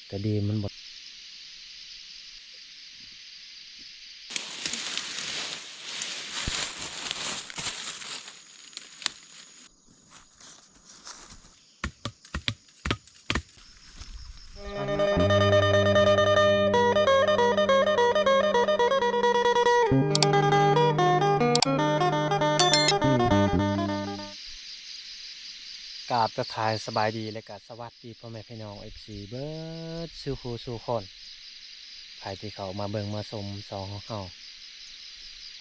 ແຕ່ດີມັນບໍ່ ກາບທັກທາຍສະບາຍດີ ແລະກະສະຫວັດດີພໍ່ແມ່ພີ່ນ້ອງ ເອັຟຊີ ເບີດສູ່ຜູ້ສູ່ຄົນ ໃຜທີ່ເຂົ້າມາເບິ່ງມາຊົມຊ່ອງຂອງເຮົາ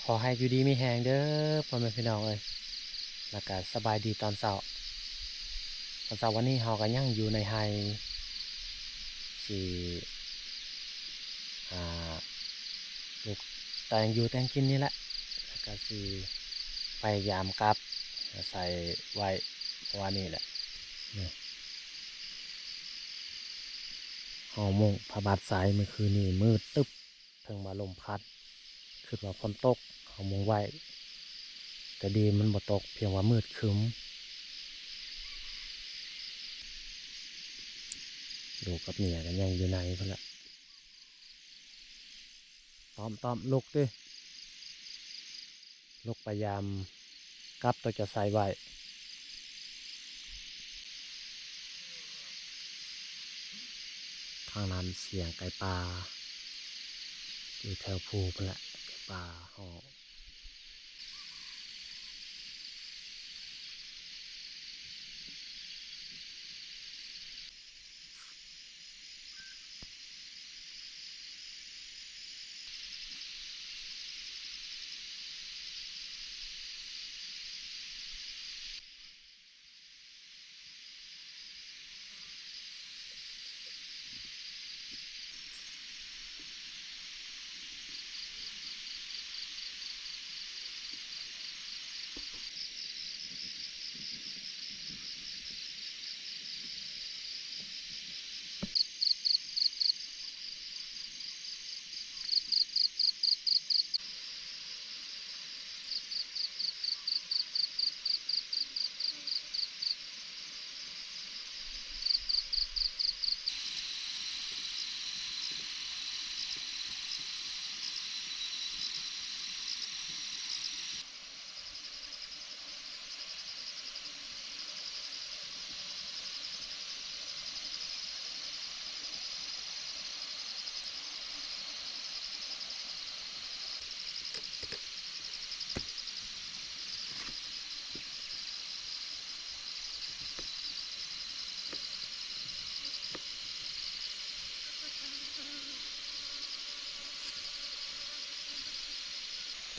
ຂໍໃຫ້ຢູ່ດີມີແຮງເດີພໍ່ແມ່ພີ່ນ້ອງເອີຍ ແລະກະສະບາຍດີຕອນເຊົ້າ. ຕອນເຊົ້າວັນນີ້ເຮົາກະຍັງຢູ່ໃນໄຮ່ ຊິ ອ່າ ປູກແຕງຢູ່ແຕງກິນນີ້ແຫຼະ ແລ້ວກະຊິພະຍາຍາມກັບໃສ່ໄວ້ ເພາະວ່ານີ້ແຫຼະ ເຮົາມຸງຜ້າບາດໃສ່ ມື້ຄືນນີ້ມືດຕຶບ ເຖິງວ່າລົມພັດ ຄິດວ່າຝົນຕົກ ເຮົາມຸງໄວ້ ແຕ່ດີມັນບໍ່ຕົກ ພຽງວ່າມືດຄຶ້ມ ລູກກັບເມຍກະຍັງຢູ່ໃນພຸ້ນແຫຼະ. ຕ້ອມ ຕ້ອມ ລຸກຕິ ລຸກໄປຢາມກັບໂຕເຈົ້າໃສ່ໄວ້. ທາງນັ້ນສຽງໄກ່ປ່າ ຢູ່ແຖວພູພຸ້ນແຫຼະ ໄກ່ປ່າຮ້ອງ.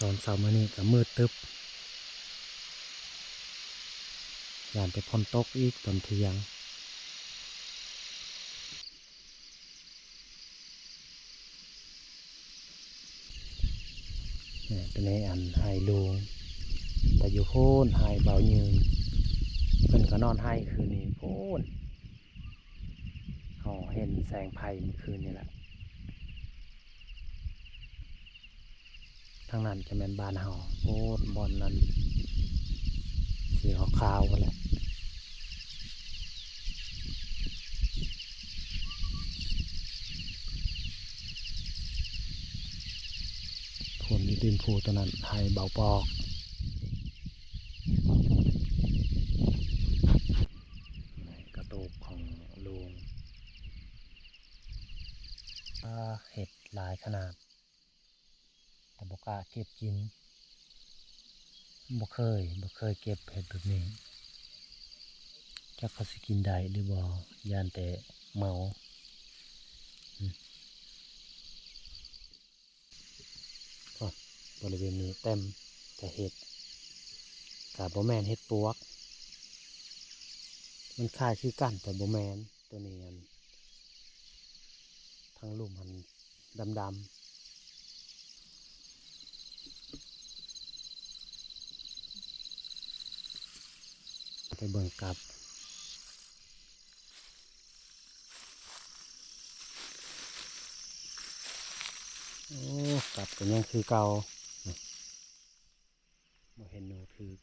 ຕອນເຊົ້າມື້ນີ້ກະມືດຕຶບ ຢ້ານແຕ່ຝົນຕົກອີກຕອນທ່ຽງ. ນີ້ ໂຕນີ້ອັນໄຮ່ລຸງ ແຕ່ຢູ່ພຸ້ນໄຮ່ບ່າວຍືນ ເພິ່ນກະນອນໄຮ່ຄືນນີ້ພຸ້ນ ເຮົາເຫັນແສງໄຟມື້ຄືນນີ້ແຫຼະ. ທາງນັ້ນຈະແມ່ນບ້ານເຮົາ ໂພດ ບ່ອນນັ້ນສີຂາວໆ ພຸ້ນແຫຼະ ພຸ້ນຢູ່ຕີນພູໂຕນັ້ນ ໄຮ່ເບົາປອກ ກະຕູບຂອງລຸງ ອາ ເຫັດຫຼາຍຂະໜາດ. ແຕ່ບໍ່ກ້າເກັບກິນ ບໍ່ເຄີຍ ບໍ່ເຄີຍເກັບເຫັດແບບນີ້ ຈັກເຂົາຊິກິນໄດ້ຫຼືບໍ່ ຢ້ານແຕ່ເມົາ. ອືມ ບໍລິເວນນີ້ເຕັມແຕ່ເຫັດ ກະບໍ່ແມ່ນເຫັດປວກ ມັນຄ້າຍຄືກັນແຕ່ບໍ່ແມ່ນ ໂຕນີ້ອັນ ທາງລຸ່ມຫັ້ນດຳໆ ໄປເບິ່ງກັບ ໂອ້ ກັບກະຍັງຄືເກົ່າ. ບໍ່ເຫັນໜູຖືກ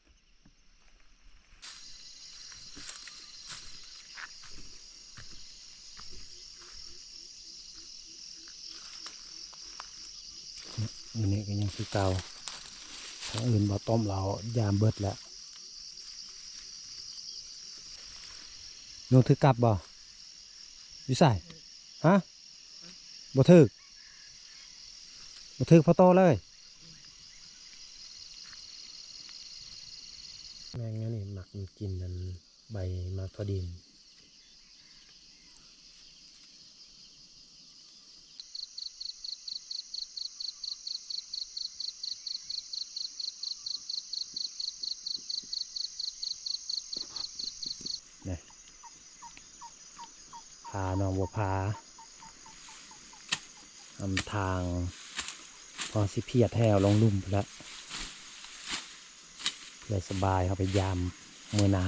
ມື້ນີ້ກໍຍັງຄືເກົ່າ ທາງອື່ນບໍ່ຕົ້ມເອົາ ຢາມເບິດແລ້ວ. ໜູຖືກກັບບໍ່? ຢູ່ໃສ? ຮະ? ບໍ່ຖືກ ບໍ່ຖືກພໍໂຕເລີຍ. ແມງອັນນີ້ມັກກິນອັນໃບໝາກຖົ່ວດິນ. ນີ້ ພານ້ອງບົວຜານຳທາງ ພໍຊິພຽດແຫ້ວລົງລຸ່ມພຸ້ນລະ ເພື່ອສະບາຍ ເຮົາໄປຢາມມື້ໜ້າ.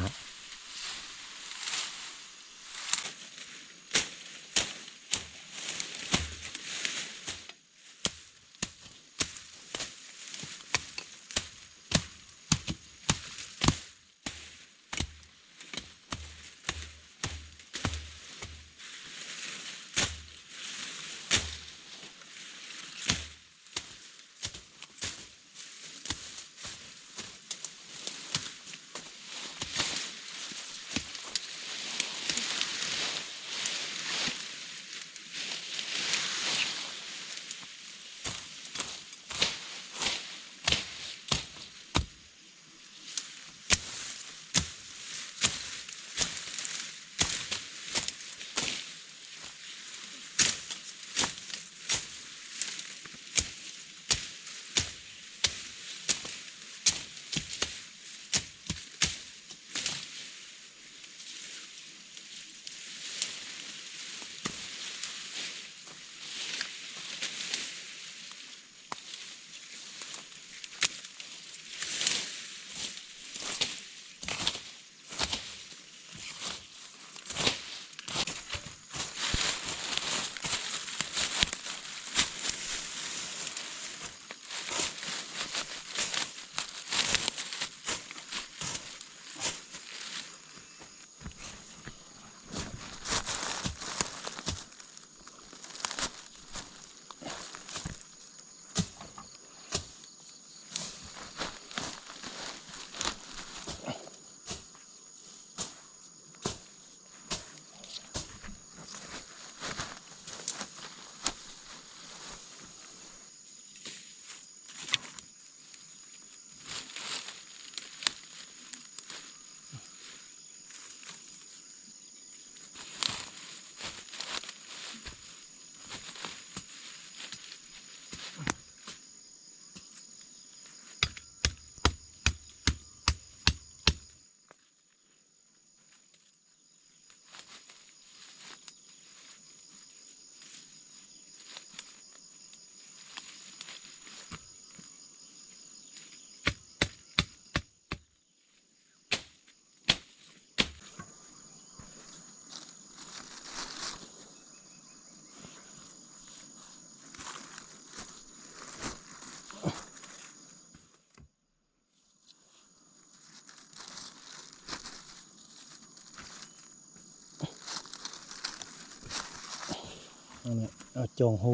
ອັນນີ້ເອົາຈ່ອງໂຮ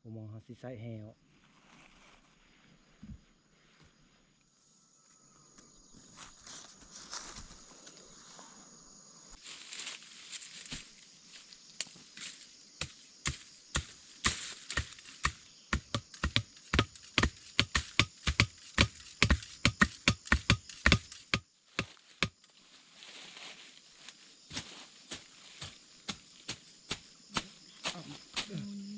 ບໍ່ມອງເຮົາຊິໃຊ້ແຫ້ວ. ອືມ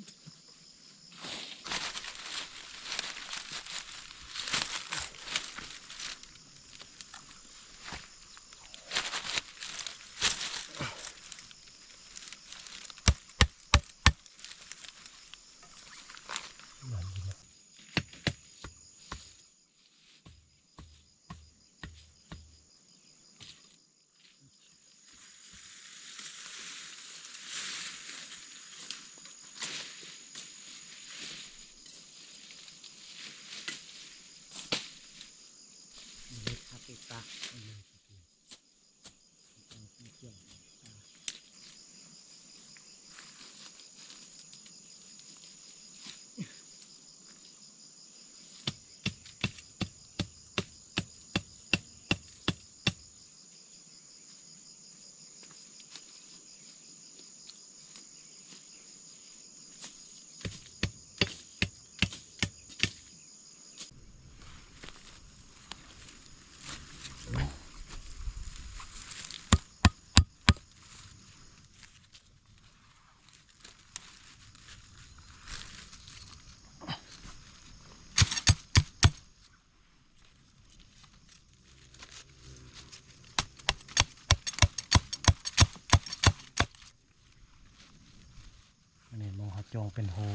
ເຮົາຈົ່ງເປັນຮູ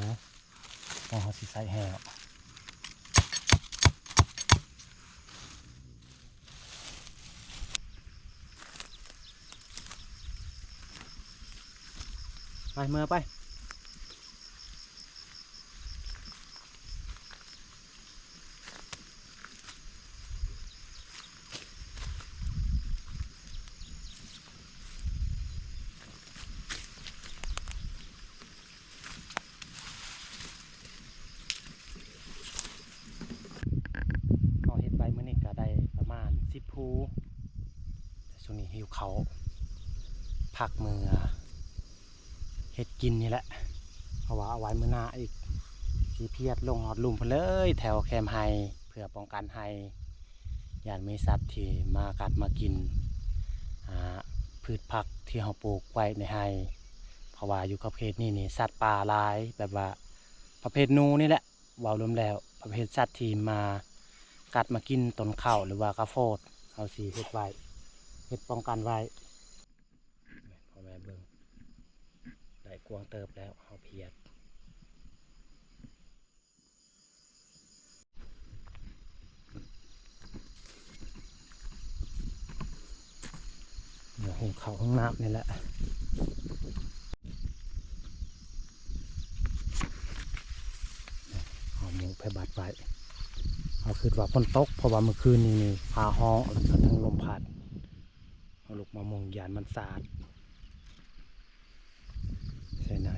ເຮົາຊິໃສ່ແຫ້ວ. ໄປ ເມືອໄປ. ເຮົາເຮັດໄວ້ມື້ນີ້ກະໄດ້ປະມານສິບພູ. ແຕ່ຊ່ວງນີ້ຫິວເຂົ້າ ພັກເມືອເຮັດກິນນີ້ແຫຼະ ເພາະວ່າເອົາໄວ້ມື້ໜ້າອີກ ຊິພຽດລົງຮອດລຸ່ມພຸ້ນເລີຍ ແຖວແຄມໄຮ່ ເພື່ອປ້ອງກັນໄຮ່ ຢ້ານມີສັດທີ່ມາກັດມາກິນ ອ່າ ພືດຜັກທີ່ເຮົາປູກໄວ້ໃນໄຮ່ ເພາະວ່າຢູ່ຂອບເຂດນີ້ນີ້ ສັດປ່າຫຼາຍ ແບບວ່າປະເພດໜູນີ້ແຫຼະ ເວົ້າລວມແລ້ວ ປະເພດສັດທີ່ມາກັດມາກິນຕົ້ນເຂົ້າ ຫຼືວ່າເຂົ້າໂພດ ເຮົາຊິເຮັດໄວ້ ເຮັດປ້ອງກັນໄວ້. ພໍ່ແມ່ເບິ່ງ ໄດ້ກວາງເຕີບແລ້ວ ເຮົາພຽດ. ເຮົາຫຸງເຂົ້າຫຸງນ້ຳນີ້ແຫຼະ ເອົາໝູກໄປບັດໄວ້. ເຮົາຄິດວ່າຝົນຕົກ ເພາະວ່າມື້ຄືນນີ້ຟ້າຮ້ອງ ແລ້ວກະທັງລົມພັດ. ເຮົາລຸກມາມຸງ ຢ້ານມັນສາດ ໃສ່ໃນ.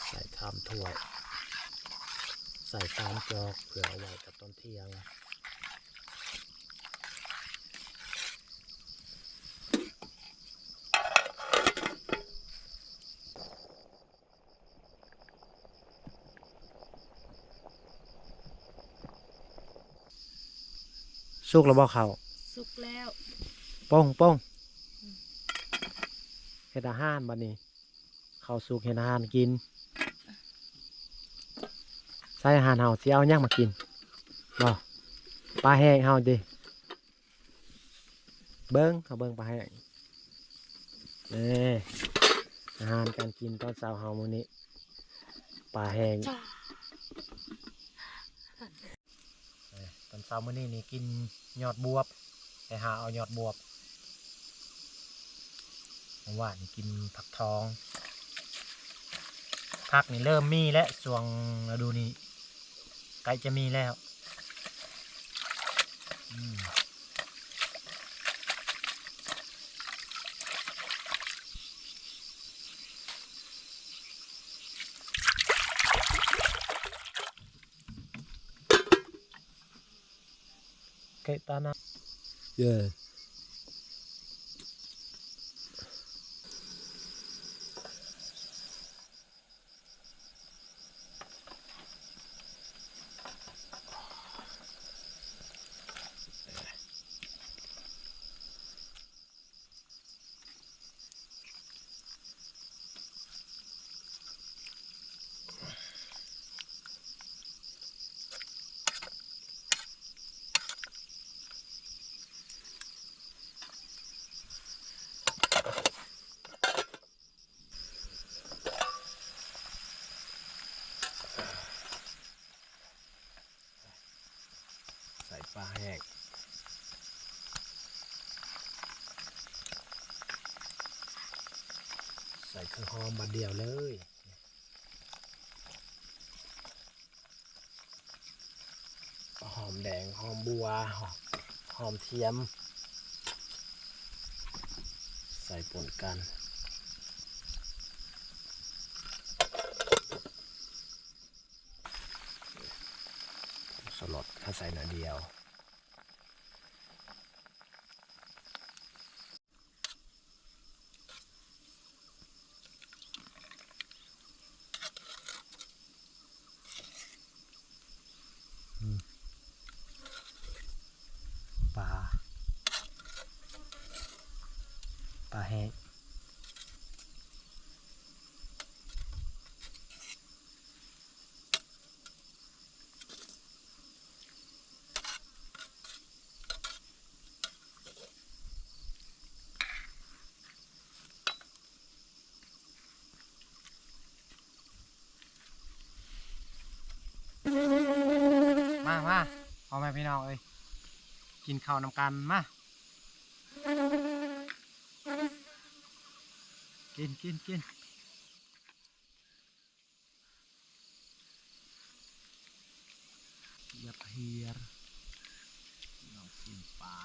ໃສ່ຊາມຖ້ວຍ ໃສ່ຊາມຈອກ ເພື່ອເອົາໄວ້ກັບຕອນທ່ຽງ. ສຸກແລ້ວບໍ່ເຂົ້າ? ສຸກແລ້ວ. ໂປ້ງ ໂປ້ງ ເຮັດອາຫານບັດນີ້ ເຂົ້າສຸກເຮັດອາຫານກິນ. ໃສ່ອາຫານເຮົາຊິເອົາຫຍັງມາກິນ? ບໍ່ ປາແຫ້ງເຮົາຕິ? ເບິ່ງ ເຮົາເບິ່ງປາແຫ້ງ. ເອີ ອາຫານການກິນຕອນເຊົ້າເຮົາມື້ນີ້ ປາແຫ້ງ. ເອີ ຕອນເຊົ້າມື້ນີ້ນີ້ກິນຍອດບວບ ໄປຫາເອົາຍອດບວບ. ເມື່ອວານນີ້ກິນຜັກທອງ. ຜັກນີ້ເລີ່ມມີແລ້ວ ຊ່ວງລະດູນີ້ ໃກ້ຈະມີແລ້ວ. ອືມ ເກະຕານະ ເຢ້. ໃສ່ເຄື່ອງຫອມບາດດຽວເລີຍ. ຫອມແດງ ຫອມບົ່ວ ຫອມທຽມ ໃສ່ປົນກັນ. ສະຫຼອດເຮົາໃສ່ໜ້ອຍດຽວ. ອືມ ປາ ປາແຫ້ງ. ມາ ມາ ພໍ່ແມ່ພີ່ນ້ອງເອີຍ ກິນເຂົ້ານຳກັນ ມາ ກິນ ກິນ ກິນ. ຢາກເຮຍ ນ້ອງຊີ້ນປາ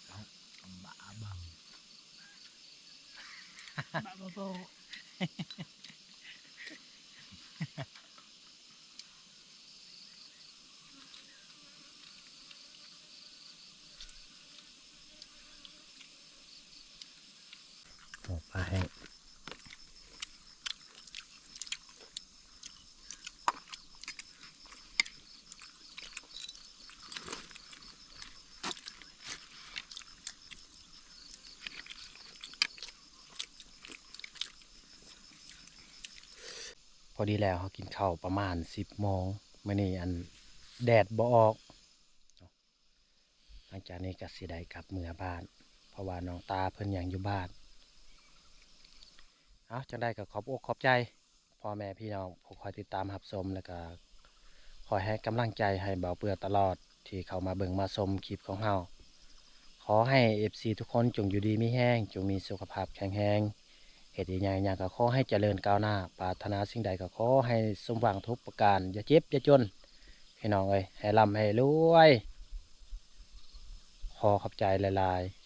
ເອົາ ບາບັງ ບາບາໂບ. ໂອ້ ປາແຫ້ງ. ພໍດີແລ້ວ ເຮົາກິນເຂົ້າປະມານສິບໂມງ ມື້ນີ້ ອັນ ແດດບໍ່ອອກ. ຫຼັງຈາກນີ້ກໍຊິໄດ້ກັບເມືອບ້ານ ເພາະວ່ານ້ອງຕາເພິ່ນຍັງຢູ່ບ້ານ. ເອົາ ຈັ່ງໃດກໍຂອບອົກຂອບໃຈພໍ່ແມ່ພີ່ນ້ອງຜູ້ຄອຍຕິດຕາມຮັບຊົມ ແລ້ວກໍຄອຍໃຫ້ກຳລັງໃຈໃຫ້ເບົາເປືອຕະຫຼອດ ທີ່ເຂົ້າມາເບິ່ງມາຊົມຄລິບຂອງເຮົາ. ຂໍໃຫ້ເອັຟຊີທຸກຄົນຈົ່ງຢູ່ດີມີແຮງ, ຈົ່ງມີສຸຂະພາບແຂງແຮງ, ເຮັດອີ່ຫຍັງຫຍັງກໍຂໍໃຫ້ຈະເລີນກ້າວໜ້າ, ປາດຖະໜາສິ່ງໃດກໍຂໍໃຫ້ສົມຫວັງທຸກປະການ, ຢ່າເຈັບຢ່າຈົນ ພີ່ນ້ອງເອີຍ, ໃຫ້ລ່ຳໃຫ້ລວຍ. ຂໍຂອບໃຈຫຼາຍໆ.